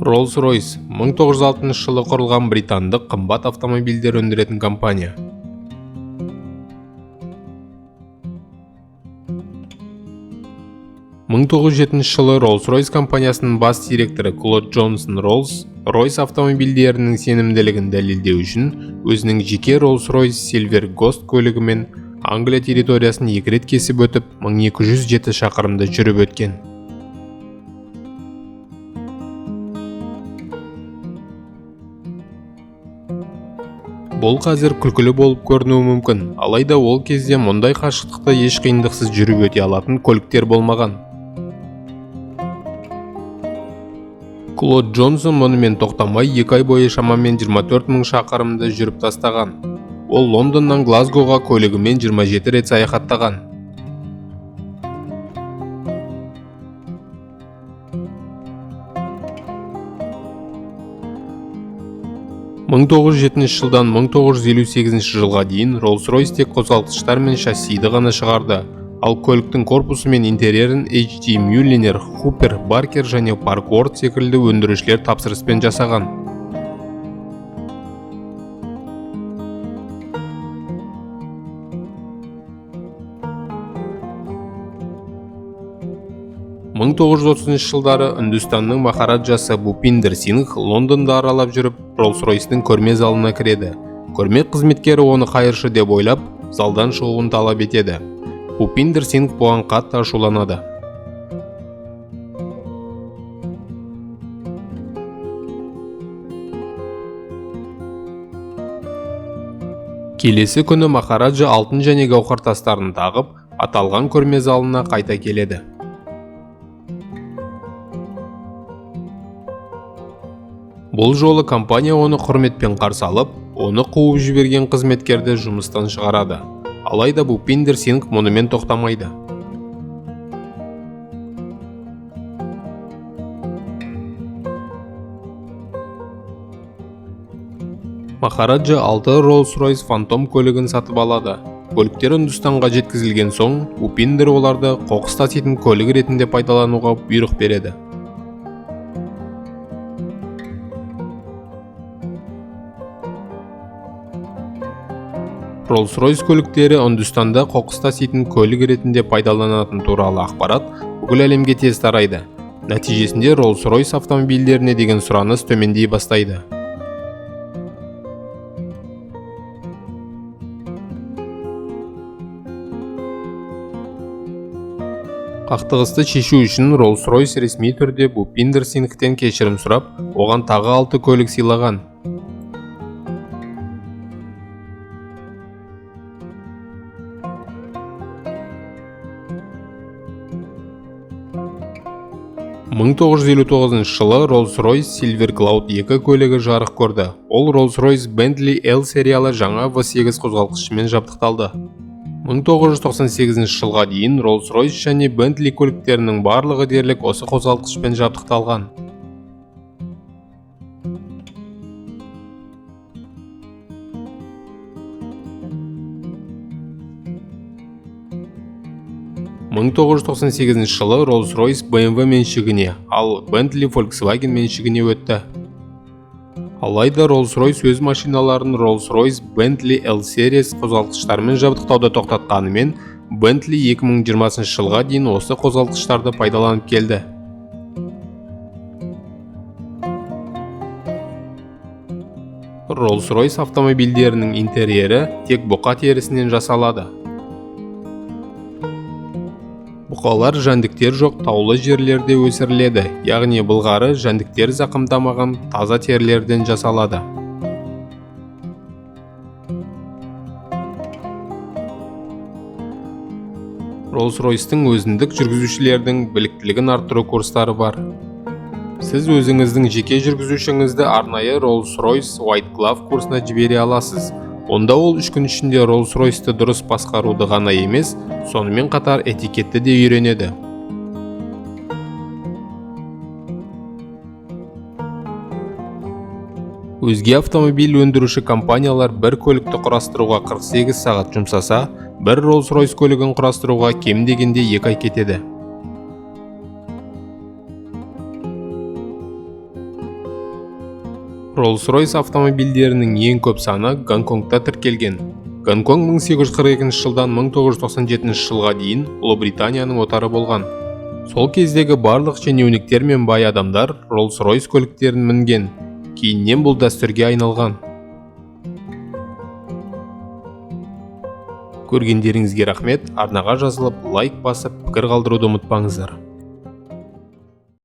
Rolls-Royce 1906 жылы құрылған британдық қымбат автомобильдер өндіретін компания. 1907 жылы Rolls-Royce компаниясының бас директоры Клод Джонсон Rolls-Royce автомобильдерінің сенімділігін дәлелдеу үшін өзінің жеке Rolls-Royce Silver Ghost көлігімен Англия территориясын екі рет кесіп өтіп, 1207 шақырымды жүріп өткен. Бұл қазір күлкілі болып көрінуі мүмкін, алайда ол кезде мұндай қашықтықты еш қиындықсыз жүріп өте алатын көліктер болмаған. Клод Джонсон мұнымен тоқтамай, 2 ай бойы шамамен 24 мың шақырымды жүріп тастаған. Ол Лондоннан Глазгоға көлігімен 27 рет саяхаттаған. 1907 жылдан 1958 жылға дейін Rolls-Royce тек қозғалтқыштар мен шассиді ғана шығарды, ал көліктің корпусы мен интерьерін H.D. Mulliner, Hooper, Barker және Parkworth секілді өндірушілер тапсырыспен жасаған. 1930 жылдары Үндістанның махараджасы Бупиндер Сингх Лондонды аралап жүріп, Rolls-Royce'ның көрме залына кіреді. Көрме қызметкері оны қайыршы деп ойлап, залдан шығуын талап етеді. Бупиндер Сингх бұған қатты ашуланады. Келесі күні махараджа алтын және гауһар тастарын тағып, аталған көрме залына қайта келеді. Бұл жолы компания оны құрметпен қарсы алып, оны қуып жіберген қызметкерді жұмыстан шығарады. Алайда Бупиндер Сингх мұнымен тоқтамайды. Махараджа 6 Rolls-Royce Phantom көлігін сатып алады. Көліктер Үндістанға жеткізілген соң, Бупиндер оларды қоқыс таситын көлік ретінде пайдалануға бұйрық береді. Rolls-Royce көліктері Үндістанда қоқыс таситын көлік ретінде пайдаланатын туралы ақпарат бүкіл әлемге тез тарайды. Нәтижесінде Rolls-Royce автомобильдеріне деген сұраныс төмендей бастайды. Қақтығысты шешу үшін Rolls-Royce ресми түрде Бупиндер Сингхтен кешірім сұрап, оған тағы 6 көлік сыйлаған. 1959 жылы Rolls-Royce Silver Cloud 2 көлігі жарық көрді. Ол Rolls-Royce Bentley L сериялы жаңа V8 қозғалтқышымен жабдықталды. 1998 жылға дейін Rolls-Royce және Bentley көліктерінің барлығы дерлік осы қозғалтқышпен жабдықталған. 1998 жылы Rolls-Royce BMW меншігіне, ал Bentley Volkswagen меншігіне өтті. Алайда Rolls-Royce өз машиналарын Rolls-Royce Bentley L Series қозғалтқыштарымен жабдықтауды тоқтатқанымен, Bentley 2020 жылға дейін осы қозғалтқыштарды пайдаланып келді. Rolls-Royce автомобильдерінің интерьері тек бұқа терісінен жасалады. Бұқалар жәндіктер жоқ таулы жерлерде өсіріледі, яғни былғары жәндіктер зақымдамаған таза терілерден жасалады. Rolls-Royce'тың өзіндік жүргізушілердің біліктілігін арттыру курстары бар. Сіз өзіңіздің жеке жүргізушіңізді арнайы Rolls-Royce White Glove курсына жібере аласыз. Онда ол 3 күн ішінде Rolls-Royce'ты дұрыс басқаруды ғана емес, сонымен қатар этикетті де үйренеді. Өзге автомобиль өндіруші компаниялар бір көлікті құрастыруға 48 сағат жұмсаса, бір Rolls-Royce көлігін құрастыруға кем дегенде 2 ай кетеді. Rolls-Royce автомобильдерінің ең көп саны Гонконгта тіркелген. Гонконг 1842 жылдан 1997 жылға дейін Ұлыбританияның отары болған. Сол кездегі барлық шенеуніктер мен бай адамдар Rolls-Royce көліктерін мінген. Кейіннен бұл дәстүрге айналған. Көргендеріңізге рахмет. Арнаға жазылып, лайк басып, пікір қалдыруды ұмытпаңыздар.